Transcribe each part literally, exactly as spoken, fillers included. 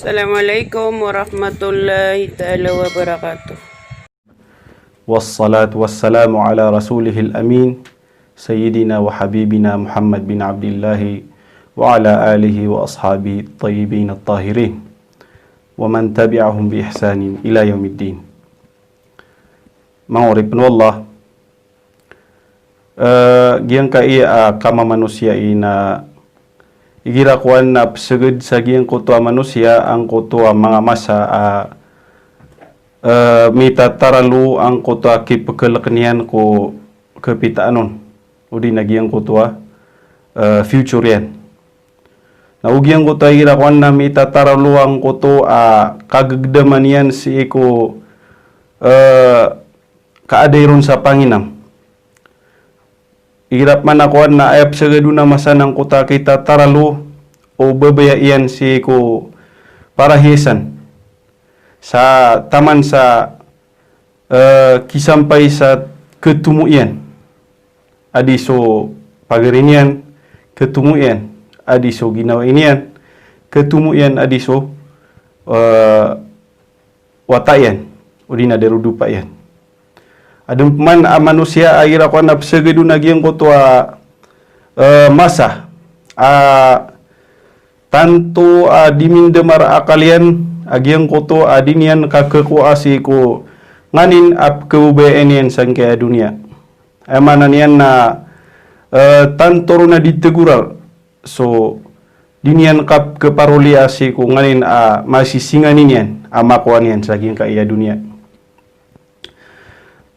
Assalamualaikum warahmatullahi taala wabarakatuh. Wassalatu wassalamu ala rasulihil amin, sayyidina wa habibina Muhammad bin Abdillahi wa ala alihi wa ashabihi tayyibin at-tahirin, wa man tabi'ahum bi ihsanin ila yaumiddin. Manga oripen o Allah, eh, giyangkai a kamamanosiya i na igira kowan na peseged sa giyangkoto a manosiya angkoto a manga masa a, eh, mitataralo angkoto a kipekeleken iyan ko kepitaan on, odi na giyangkoto a, eh, future iyan. Na o giyangkoto a igira kowan na mitataralo angkoto a kagegdaman iyan sii ko, eh, kaaday ron sa panginam. Igira pman a kowan na aya peseged on a masa na angkoto a kitataralo o babaya iyan sii ko parahiyasan sa taman sa, eh, kisampay sa ketomo iyan a di so pagari niyan, ketomo iyan a di so ginawai niyan, ketomo iyan a di so, eh, wata iyan, odi na darodopa iyan. Aden pman a manosiya a igira kowan na peseged on a giyangkoto a, eh, masa a tanto a di mindemar a akal iyan a giyangkoto a di niyan kakekowa sii ko nganin a pekebabayaan iyan sangkai a doniya. Aya maana niyan na, eh, tanto ron a di tegoral so di niyan kap-, keparoliya sii ko nganin a masisinganin iyan a makowa niyan sa giyangkai a doniya.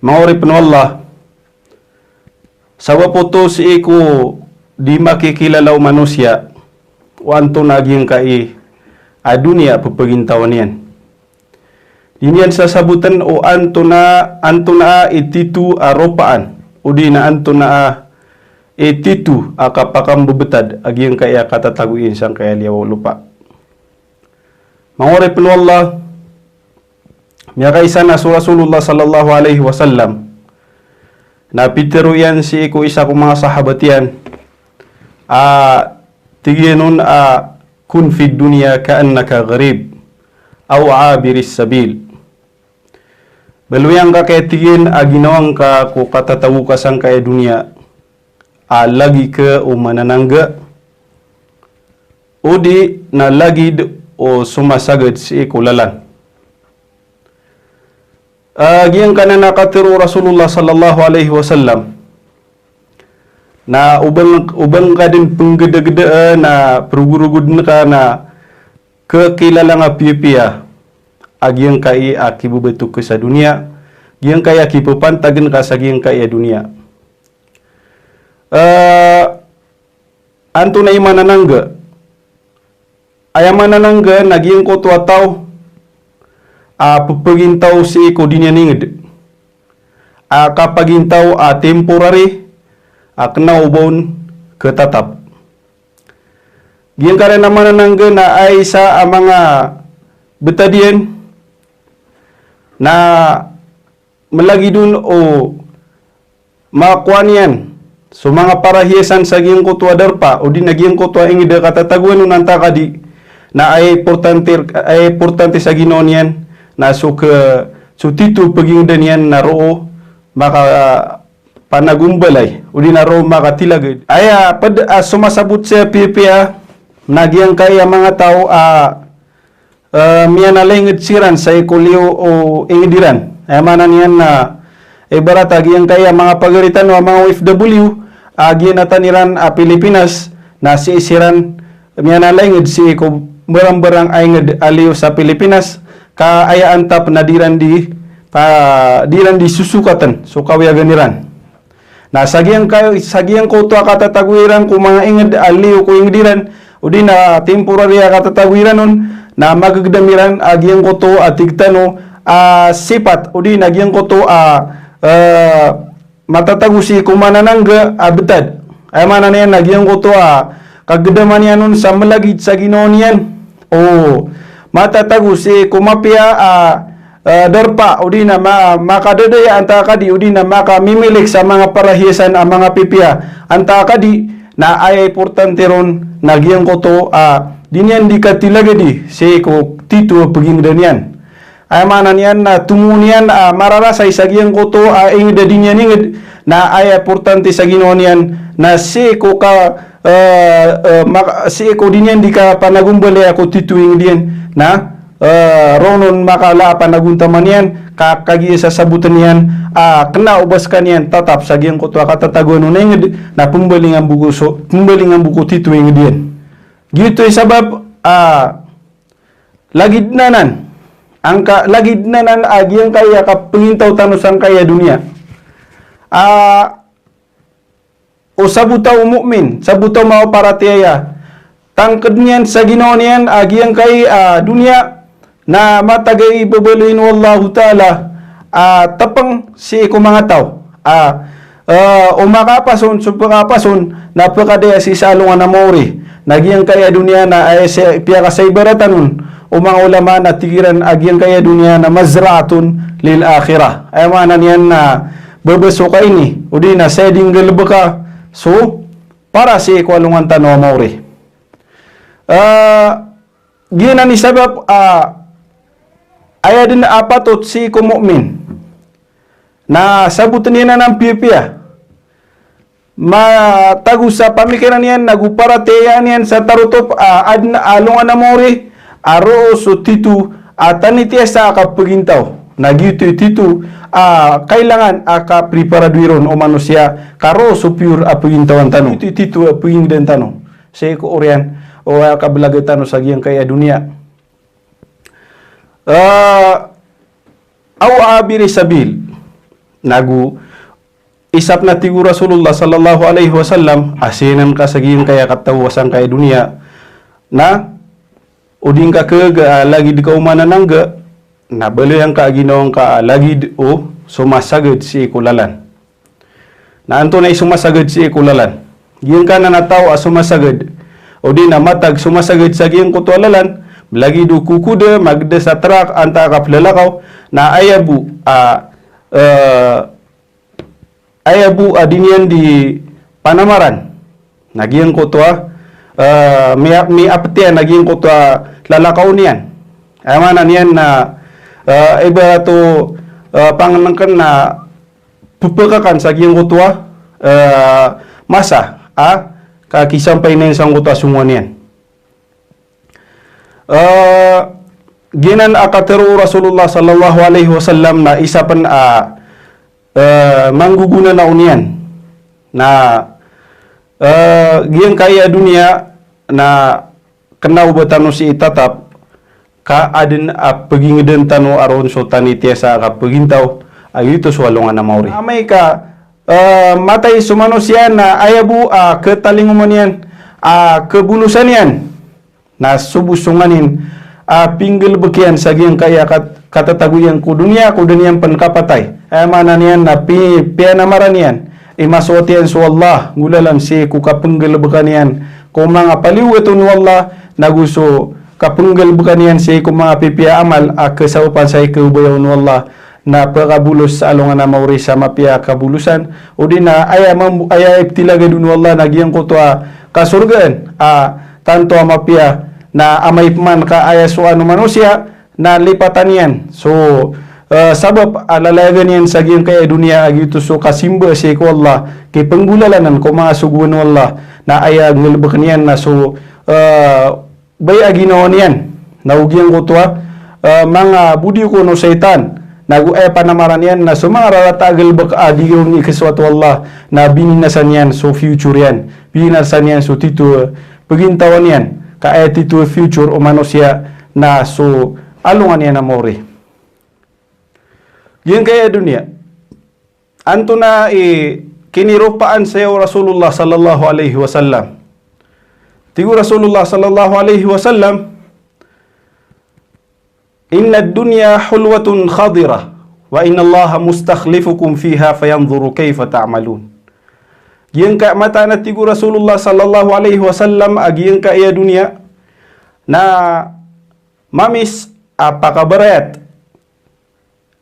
Manga oripen o Allah, sabap oto sii ko di makikilala o manosiya o antonaa giyangkai a doniya a pepegintawan iyan. Di niyan sasaboten o antonaa, antonaa i tito a ropaan, odi na antonaa i tito a kapakambebetad a giyangkai a katatago iyan sangkai a liyawaw o lopa. Manga oripen o Allah, miyakaisa na so Rasulullah sallallahu alaihi wasallam na pitero iyan sii ko isa ko manga sahabat iyan a tig iyan on a, "Kun fid dunya ka'annaka gharib aw abiris sabil." Baloy angka, kaya tig iyan, a ginawa ngka ko katatago ka sangkai a doniya a lagid ka o mananangga, odi na lagid o somasagad sii ko lalan. A giyangkanan a katero o Rasulullah sallallahu alaihi wasallam na o ba ngka, o ba ngka den penggedagedaan a perogorogoden ka na kekilala ngka piyapiya a giyangkai a kibebeto ka sa doniya, giyangkai a kipepantagen ka sa giyangkai a doniya. Eh, antonaa i mananangga? Aya mananangga na giyangkoto a taw a pepegintaw sii ko di niyan inged a kapagintaw a temporary a kena o ba on ketatap. Giyangkanan a mananangga na aya isa a manga betad iyan na melagid on o makowa niyan so manga parahiyasan sa giyangkoto a darpa, odi na giyangkoto a inged a katatagoan on antaa ka di, na aya importante, aya importante sa ginawa niyan na so ke, so tito pegingedan iyan na roo maka panagombalay, odi na roo makatilagad. Aya ped a somasabot sa piyapiya na giyangkai a manga taw a, eh, miyanalainged siran sa iko liyo o inged iran. Aya maana niyan na ibarat a giyangkai a manga pagari tano a manga O F W a giyanatan iran a Pilipinas, na sii siran miyanalainged sii ko mbarangbarang a inged a liyo sa Pilipinas, ka aya antap na di iran di, pa, di iran di sosokaten so kawiyagan iran. Na sa giyangkai, sa giyangkoto a katatago iran ko manga inged a liyo ko inged iran, odi na temporary a katatago iran on, na magegedam iran a giyangkoto a tig tano a sipat, odi na giyangkoto a, eh, matatago sii ko mananangga a betad. Aya maana niyan na giyangkoto a kagedaman iyan on sa melagid sa ginawa niyan o matatago sii ko mapiya a, eh, darpa, odi na ma-, makadadaya antaa ka di, odi na makamimilik sa manga parahiyasan a manga pipiya antaa ka di, Na aya importante ron na giyangkoto a di niyan di katilagadi sii ko tito a pagingda niyan. Aya maana niyan na tomo niyan a mararasay sa giyangkoto a inged a di niyan inged, na aya importante sa ginawa niyan na sii ko ka, eh, eh, mak-, sii ko di niyan di kapanagombalaya ko tito a inged iyan, na eh, roo on makala a panagontaman iyan, ka kagiya sasaboten iyan a kena o ba sekaniyan tatap sa giyangkoto a katatagoan o inged, na pembalingan bo ko so, pembalingan bo ko tito a inged iyan. Giyoto i sabap a lagid anan, angka, lagid anan a giyangkaya kapengintaw tano sangkaya doniya. A o sabota o mu'min, sabota o maparatiyaya, tangked iyan sa ginawa niyan a giyangkai a doniya, na matag a ibebaloy o Allahu Ta'ala a tepeng sii ko manga taw a, eh, o makapas on so pekapas on, na pekadaya sii sa alongan a maori. Na giyangkai a doniya na aya sii piyakasaibaratan on o manga ulama na tig iran a giyangkai a doniya na mazra'atun lil akhirah. Aya maana niyan na bebesoka ini, odi na saya di nggalebeka so para sii ko alongan tano a maori. Eh, giyanan i sabap a aya den a patot sii ko mu'min na saboten iyan anan piyapiya. Matago sa pamikiran iyan nago paratiyayaan iyan sa tarotop a aden a alongan a maori a roo so tito a tanitiyasa a kapegintaw. Na giyoto i tito a kailangan a kapriparadoy ron o manosiya ka roo so piyor a pegintawan tano. Giyoto i tito a pegingdan tano sii ko oriyan o, ah, kabelaga tano sa giyangkai a doniya. Ah, aw abiri sabil. Nago isa pen a tig o Rasulullah sallallahu alaihi wasallam a siyanan ka sa giyangkai a kataw a sangkai a doniya, na o di ngka kega a lagid ka o mananangga, na baloy angka a ginawa ngka a lagid o somasagad sii ko lalan. Na antonaa i somasagad sii ko lalan? Giyangkanan a taw a somasagad, odi na matag somasagad sa giyangkoto a lalan, lagid o kokoda, mageda sa trak, antaa ka pelalakaw, na aya bo a, eh, aya bo a di niyan di panamaran. Na giyangkoto a, eh, mi-, miapetiyan a giyangkoto a lalakaw niyan. Aya maana niyan na, eh, ibarat o, eh, pangenengken na pepekakan sa giyangkoto a, eh, masa a kakisampay niyan sangkoto a songowan iyan. Eh, giyanan a katero o Rasulullah sallallahu alaihi wasallam na isa pen a, eh, manggogona na oniyan. Na, eh, giyangkai a doniya na kena o ba tano sii tatap ka aden a pegingeden tano a roo so tanitiyasa a kapegintaw, a giyoto so alongan a maori. Amay ka, eh, matay so manosiya na aya bo a ketalingoma niyan a kebolosan iyan, na so bo so nganin a pinggalebek iyan sa giyangkai a kat-, katatago iyan ko doniya, ko da niyan pen kapatay. Aya maana niyan na pi-, piyanamaran iyan, imasowat iyan so Allah nggolalan sii ko kapenggalebekan iyan ko manga paliyogat on o Allah, nago so kapenggalebekan iyan sii ko manga pipiya a amal a kesabapan sa ikaobaya on o Allah, na pekabolos sa alongan a maori sa mapiya a kabolosan, odi na aya mam-, aya iptilagad on o Allah na giyangkoto a kasorgaan a tanto a mapiya, na amay peman ka aya sowaan o manosiya, na lipatan iyan so, eh, sabap a lalayagan iyan sa giyangkai a doniya a giyoto so kasimba sii ko Allah, kipengolalanan ko manga sogoan o Allah, na aya nggalebeken iyan na so, eh, baya a ginawa niyan, na o giyangkoto a, eh, manga bodi ko no saitan, nago aya panamaran iyan na so manga rarata a galebek a di iyan ikesowat o Allah, na bininasan iyan so future iyan, bininasan iyan so tito, eh, pegintawan iyan, ka aya tito future o manosiya na so alongan iyan a maori. Giyangkai a doniya. Antonaa i kiniropaan saya o Rasulullah sallallahu alaihi wasallam? Tig o Rasulullah sallallahu alaihi wasallam, "Innad dunya hulwatun khadirah, wa innallaha mustakhlifukum fiha fayanzuru kaifa ta'malun." Giyangkai mataan a tig o Rasulullah sallallahu alaihi wasallam a giyangkai a doniya na mamis a pakabarayat.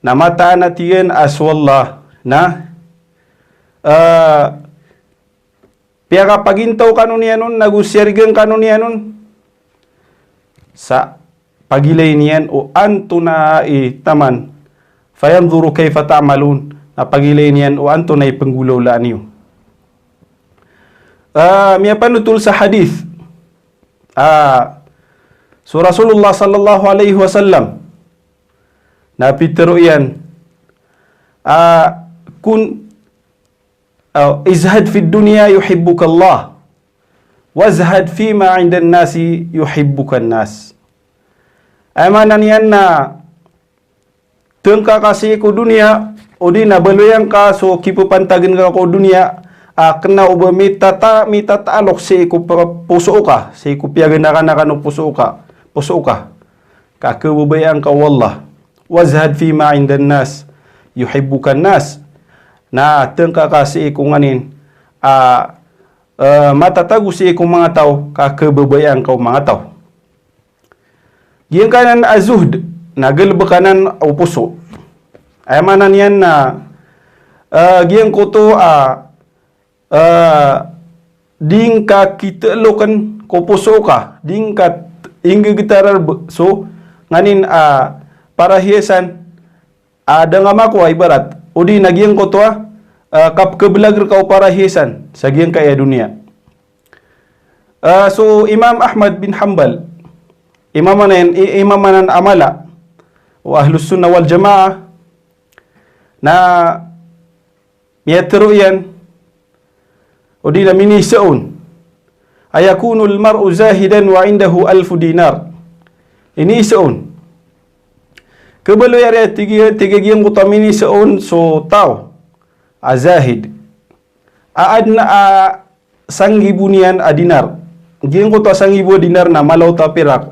Na mataan a tig iyan a so Allah na, eh, piyakapagintaw kano niyan on, nago siyarigan kano niyan on, sa pagilayn iyan o antonaa i taman. Fayanzuru kayfa ta'malun. Na pagilayn iyan o antonaa i penggolawlaan iyo. Ah, miyapanotol sa hadith. Ah, so Rasulullah sallallahu alaihi wasallam na pitero iyan, ah, kun, ah, "Izhad fid dunya yuhibbukallah, wazhad fima indan nasi yuhibbukan nas." Aya maana niyan na tengka ka sii ko doniya, odi na baloyan ka so kipepantagen ka ko doniya, a kena o ba mitata-, mitataalok sii ko pe-, poso ka, sii ko piyaganakanakan o poso ka, poso ka. Ka kebabayaan ka o Allah. Wazhad fima indan nas, yuhibbukan nas. Na tengka ka sii ko nganin, a, eh, matatago sii ko manga taw, ka kebabayaan ka o manga taw. Giyangkanan a zuhd, na galebek anan o poso. Aya maana niyan na, eh, giyangkoto a, eh, di ngka kiteloken ko poso ka, di ngka inggegetar a reb-, so, nganin a parahiyasan, a da nga makowa ibarat, odi na giyangkoto a, eh, kapekebelager ka o parahiyasan sa giyangkaya doniya. Eh, so Imam Ahmad bin Hanbal, imam anan, i-, imam anan a mala o Ahlus Sunnah wal Jamaah, na miyatero iyan, odi na miniiza on, "Ayakunul mar'u zahidan wa indahu alfu dinar?" Iniiza on. Kebaloy ari a tig iyan, tig a giyangkoto a miniiza on so taw a zahid a aden a sanggibo niyan a dinar. Giyangkoto a sanggibo a dinar na mala oto a pirak,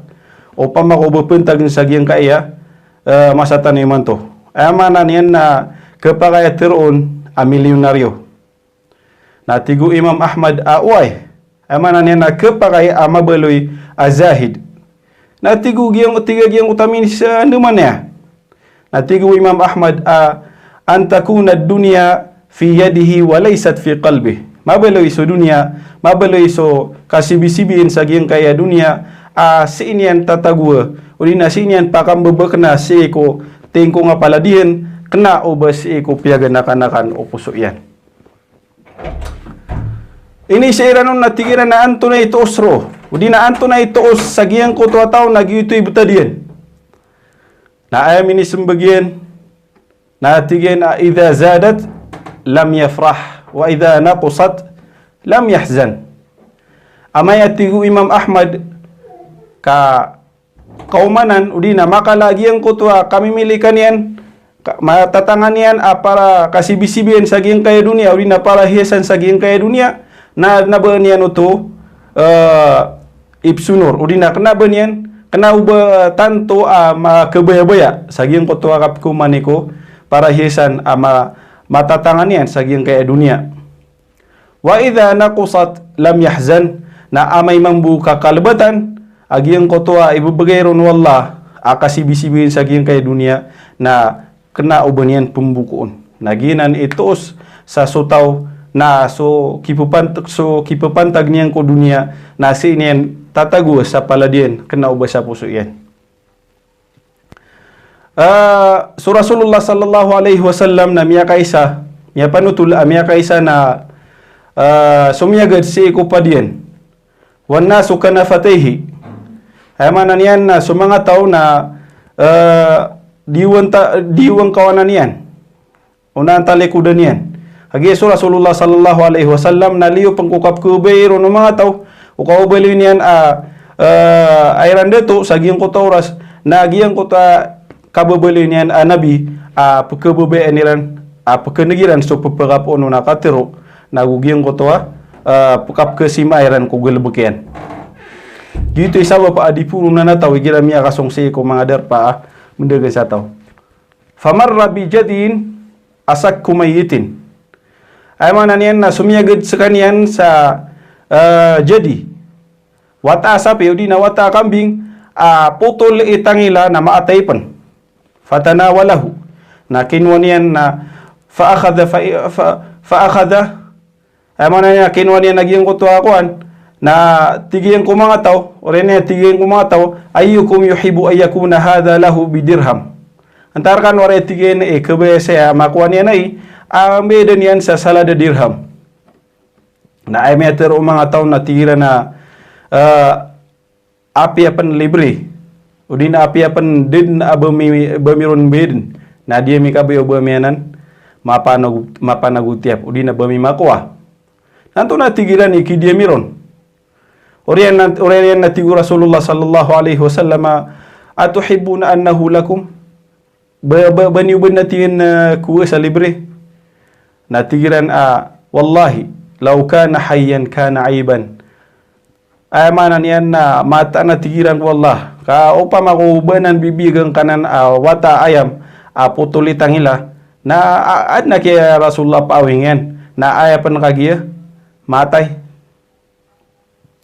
opama ko ba pentagen sa giyangkaya, eh, masa tano imanto. Aya maana niyan na kepakay a teroon a milyonaryo. Na tig o Imam Ahmad a oway. Aya maana niyan na kepakay a mabaloy a zahid. Na tig o giyang-, tig a giyangkoto a miniiza, andamanaya? Na tig o Imam Ahmad a, "An takuna ad-dunya fi yadihi wa laysat fi qalbih." Mabaloy so doniya, mabaloy so kasibisibian sa giyangkaya doniya, a sii niyan tatagoa, odi na sii niyan pakambebekena sii ko tingkong a palad iyan, kena o ba sii ko piyaganakanakan o poso iyan. Iniiza iran on na tig iran a antonaa i toos roo, odi na antonaa i toos sa giyangkoto a taw na giyoto i betad iyan. Na aya minisembag iyan, na tig iyan a, "Idha zadat lam yafrah, wa idha naqusat lam yahzan." Amay a tig o Imam Ahmad ka kaomanan, odi na makala a giyangkoto a kamimilikan iyan, ka-, matatangan iyan a para kasibisibian sa giyangkaya doniya, odi na parahiyasan sa giyangkaya doniya, na, na ba niyan oto, eh, ipsonor, odi na kena ba niyan, kena o ba tanto a makebayabaya sa giyangkoto a kapekaoman i ko parahiyasan a ma-, matatangan iyan sa giyangkaya doniya. Wa idha naqusat lam yahzan, na amay mambo ka kalebatan a giyangkoto a ibebegay ron o Allah a kasibisibian sa giyangkaya doniya, na kena o ba niyan pembokoon. Na giyanan i toos sa so taw na so kipepant-, so kipepantag niyan ko doniya, na sii niyan tatagoa sa palad iyan, kena o ba sa poso iyan. Ah, so Rasulullah sallallahu alaihi wasallam na miyakaisa, miyapanotol, ah, miyakaisa na, ah, somiyagad sii ko padiyan. "Wan nasu kanafatayhi." Aya maana niyan na so manga taw na, ah, diwang ta-, diwang kawanan iyan. Onaan talikodan iyan. Kagiya so Rasulullah sallallahu alaihi wasallam na liyo pen ko kapekhababayai ron o manga taw o kababaloy niyan a, eh, a iran dato sa giyangkoto a oras, na giyangkoto a kababaloy niyan a nabi a pekhababayaan iran, a pekhaneg iran so pepakapoon on a katero, na go giyangkoto a, eh, pekapekasimaa iran ko galebek iyan. Giyoto i sabap a di poro nanataw igira miyakasong sii ko manga darpa a mendagang sa taw. Famarra bi jadyin ashakku mayyitin. Aya maana niyan na somiyagad sekaniyan sa, eh, jadi. Wata a sapi, odi na wata a kambing, a potol i tangila na maatay pen. Fatanawalahu. Na kinowa niyan na fa akhadha fa, fa, fa akhadha Aya maana niyan, kinowa niyan a giyangkoto a kowan, na tig iyan ko manga taw, oriyan iyan tig iyan ko manga taw, "Ayyukum yuhibbu an yakuna hadha lahu bidirham?" Antaa rkano, oriyan tig iyan, i kabaya saya a makowa niyan ai a mbayadan iyan sa salad a dirham. Na aya miyatharo o manga taw na tig iran a, eh, apiya pn libre, odi na apiya pn da dn a ba mi, ba mi ron mbayadan, na di ami kabaya o ba mi anan mapanago, mapanago tiyap, odi na ba mi makowa. Na antonaa tig iran i kidiya mi ron? Oriyan na, oriyan na tig o Rasulullah sallallahu alaihi wasallam a, "Atuhibbuna annahu lakum?" Ba, ba, ba niyo ba na tig iyan, eh, kowa sa libre? Na tig iran a, "Wallahi, law kana hayyan kana aiban." Aya maana niyan na mataan a tig iran ko Allah, ka opama ko ba anan bibiyag angkanan a wata a ayam a potol i tangila, na a, adn a kiya Rasulullah paawing iyan, na aya pn kagiya matay.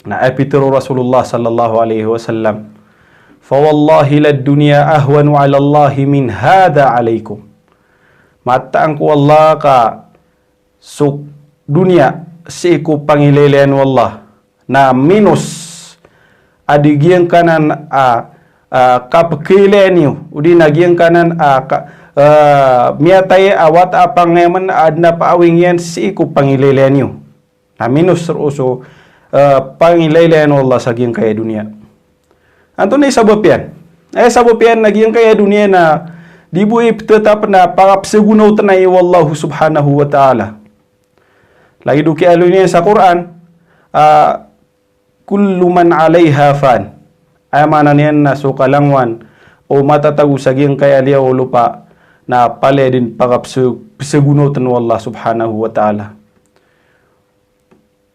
Na aya pitharo o Rasulullah sallallahu alaihi wasallam, "Fa wallahi lad dunya ahwanu ala Allahi min hadha alaikum." Mataan ko Allah ka so doniya sii ko pangilaylayan o Allah na minos a di giyangkanan a, a, kapkailayan iyo, odi na giyangkanan a ka, a, miyatay a wata a pangayaman a adn a paawing iyan sii ko pangilaylayan iyo. Na minos roo so, eh, pangilaylayan o Allah sa giyangkaya doniya. Antonaa i sabap iyan? Aya sabap iyan na giyangkaya doniya na di bo i pthatap na pakapsagonaotn ai o Allah subhanahu wa ta'ala. Lagid o kiyaaloy niyan sa Qur'an, ah, "Kullu man alayha fan." Aya maana niyan na so kalangowan o matatago sa giyangkaya liyawaw o lopa na palaya dn pakapsa-, psagonaotn o Allah subhanahu wa ta'ala.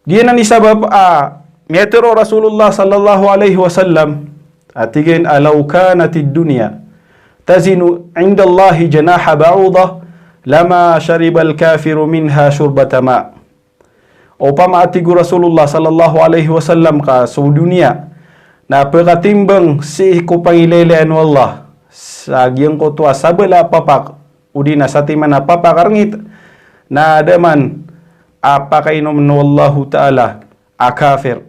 Giyanan i sabap a miyatharo o Rasulullah sallallahu alaihi wasallam a tig iyan a, "Law kanatid dunya tazinu indallahi janaha ba'udah, lama sharibal kafiru minha shurbata ma." Opama a tig o Rasulullah sallallahu alaihi wasallam ka so doniya na pkatimbang sii ko pangilaylayan o Allah sa giyangkoto a sabala a papak, odi na satiman a papak a rngit, na da man a pakainomn o Allahu Ta'ala a kafir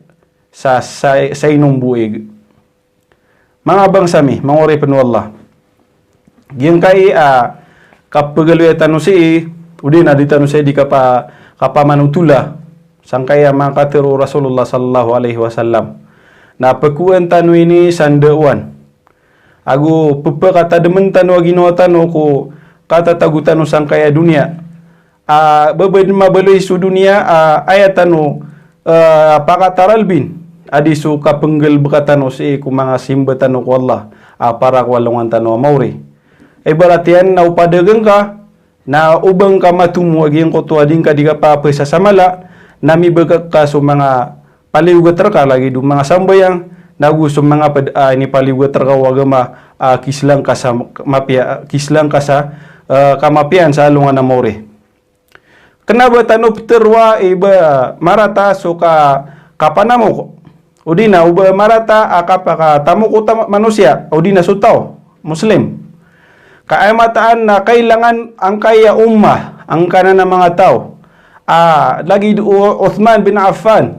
sa, sa, sa inom bo ig. Manga bangsa mi, manga oripn o Allah. Giyangkai a kapagaloya tano sii, odi na di tano sii di kapa-, kapamanotola sangkai a manga katharo o Rasulullah sallallahu alaihi wasallam. Na pkowaan tano ini sa ndao ago pphakatadmn tano a ginawa tano ko katatago tano sangkai a doniya. A, ba, ba dn mabaloy so doniya a, aya tano, a, pakataralbin a di so kapnggalbka tano sii ko manga simba tano ko Allah a para ko alongan tano a maori. Ibarat iyan na o padagang ka, na o ba ngka matomo a giyangkoto a di ngka di kapaphasamala, na mibagak ka so manga paliyogat rka lagid o manga sambayang, nago so manga pd a inipaliyogat rka o agama a kislang ka sa mapiya, kislang ka sa, eh, kamapiyaan sa alongan a maori. Kna ba tano ptharoa i ba marata so ka, kapanamok, odi na o ba marata a kapakatamok o tam-, manosiya, odi na so taw Muslim. Ka aya mataan na kailangan angkaya ummah, angkanan a manga taw, a, lagid o Uthman bin Affan,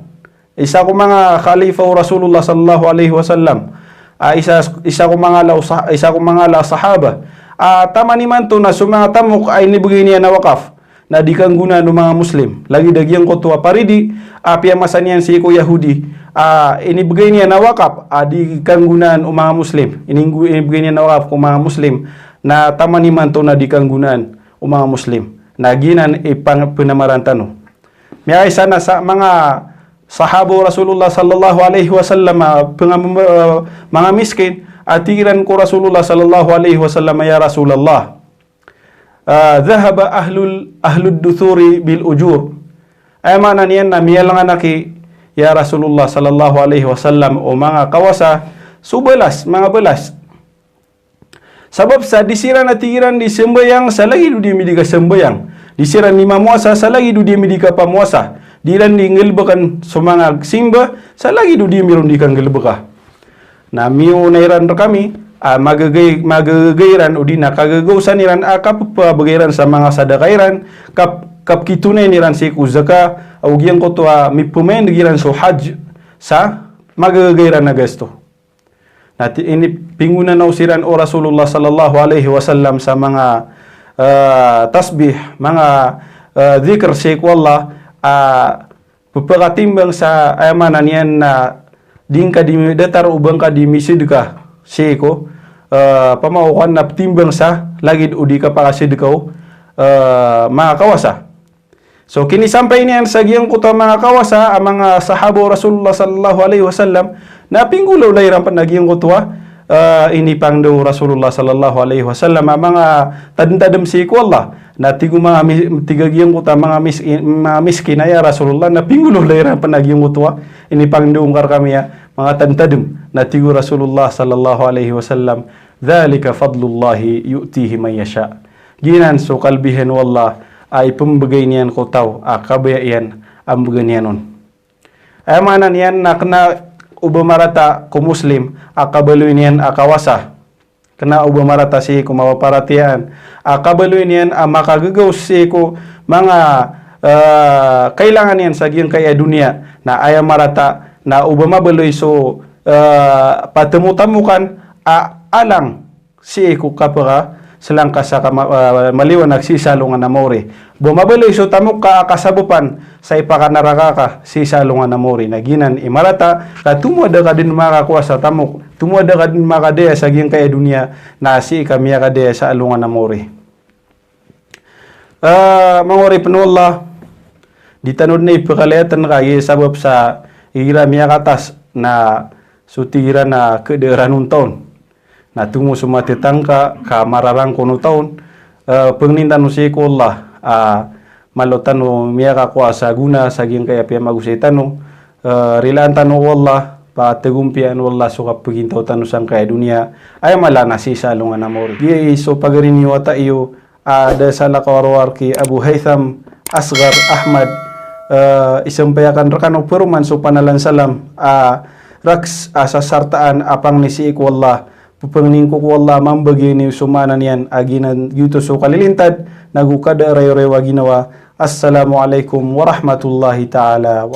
isa ko manga khalifa o Rasulullah sallallahu alaihi wasallam. A, isa, isa ko manga la sah-, isa ko manga la sahaba. A, taman imanto na so manga tamok a inibgay niyan a wakaf na di kanggonaan o manga Muslim. Lagid a giyangkoto a paridi a piyamasa niyan sii ko Yahudi a inibgay niyan a wakaf a di kanggonaan o manga Muslim. Ininggo-, inibgay niyan a wakaf ko manga Muslim na taman imanto na di kanggonaan o manga Muslim. Na giyanan i pang-, pnamaran tano. Miyaisa na sa manga sahaba o Rasulullah sallallahu alaihi wasallam a pnga-, eh, manga miskin, a tig iran ko Rasulullah sallallahu alaihi wasallam, "Ya Rasulullah, ah, dhahaba ahlul, ahlud duthuri bil ujur." Aya maana niyan na miyalangan aki, ya Rasulullah sallallahu alaihi wasallam, o manga kawasa so balas, manga balas. Sabap sa di siran a tig iran di sambayang sa lagid o di ami di kasambayang. Di siran di mamowasa sa lagid o di ami di kapamowasa. Di iran di nggalbkn so manga simba sa lagid o di ami ron di kanggalbka. Na miyoona iran rkami a magagay, magagay iran odi na kagagawsan iran a kapphagabay iran sa manga sadaka iran, kap-, kapkitonay iran sii ko zaka, ago giyangkoto a mipemayndeg iran so hajj sa magagaga iran a gasto. Na ti-, inipingonanaw siran o Rasulullah sallallahu alaihi wasallam sa manga, eh, tasbih, manga, eh, dhikr sii ko Allah, a pepakatimbang sa, aya maana niyan na di ngka di datar o ba ngka di misedeka sii ko, eh, pamakakowa na petimbang sa lagid o di kapakasedeka o, eh, manga kawasa. So, kinisampay niyan sa giyangkoto a manga kawasa a manga sahaba o Rasulullah sallallahu alaihi wasallam, na pinggolawla iran pen a giyangkoto a, eh, inipangndao o Rasulullah sallallahu alaihi wasallam a manga tademtadem sii ko Allah. Na tig o manga mi-, tig a giyangkoto a manga mis-, manga miskin a, "Ya Rasulullah, na pinggolawla iran pen a giyangkoto a inipangndao ngka rekami a manga tademtadem." Na tig o Rasulullah sallallahu alaihi wasallam, "Dhalika fadlullahi yu'tihi man yasha." Giyanan so kalbihan o Allah a ipembegay niyan ko taw a kabaya iyan a mbegay niyan on. Aya maana niyan na kena o ba marata ko Muslim a kabaloy niyan a kawasa. Kena o ba marata sii ko mapaparatiyaya a kabaloy niyan a makagagaw sii ko manga, eh, kailangan iyan sa giyangkaya doniya. Na aya marata na o ba mabaloy so, eh, patemotamokan a alang sii ko kapakaselangkas a kama-, ah, maliwanag sii sa alongan a maori. Bo mabaloy so tamok ka a kasabapan sa ipakanaraka ka sii sa alongan a maori. Na giyanan i marata ka tomo a da ka den makakowa sa tamok, tomo a da ka den makadaya sa giyangkaya doniya, na sii ka miyakadaya sa alongan a maori. Ah, manga oripen o Allah, di tano den ipekalayaten ka giya sabap sa igira miyakatas na so tig iran na keda ranon taon. Na tomo so matetangka ka mararangkono taon, eh, pengnin tano sii ko Allah, ah, malo tano miyakakowa sa gona sa giyangkaya piyamagosay tano, eh, rilaan tano o Allah, patagompiyaan o Allah so kapegintaw tano sangkaya doniya, aya mala na sii sa alongan a maori. Giya i so pagari niyo wata iyo, a da salakaw a rowar ki Abu Haytham Asghar Ahmad, eh, isampay aken rekano paroman so panalan salam, a raks a sasartaan a pangni sii ko Allah, pepengnin ko ko Allah a mambegay niyo so maana niyan a giyanan giyoto so kalilintad, nago kada rayorayo a ginawa. Assalamu alaikum warahmatullahi taala wa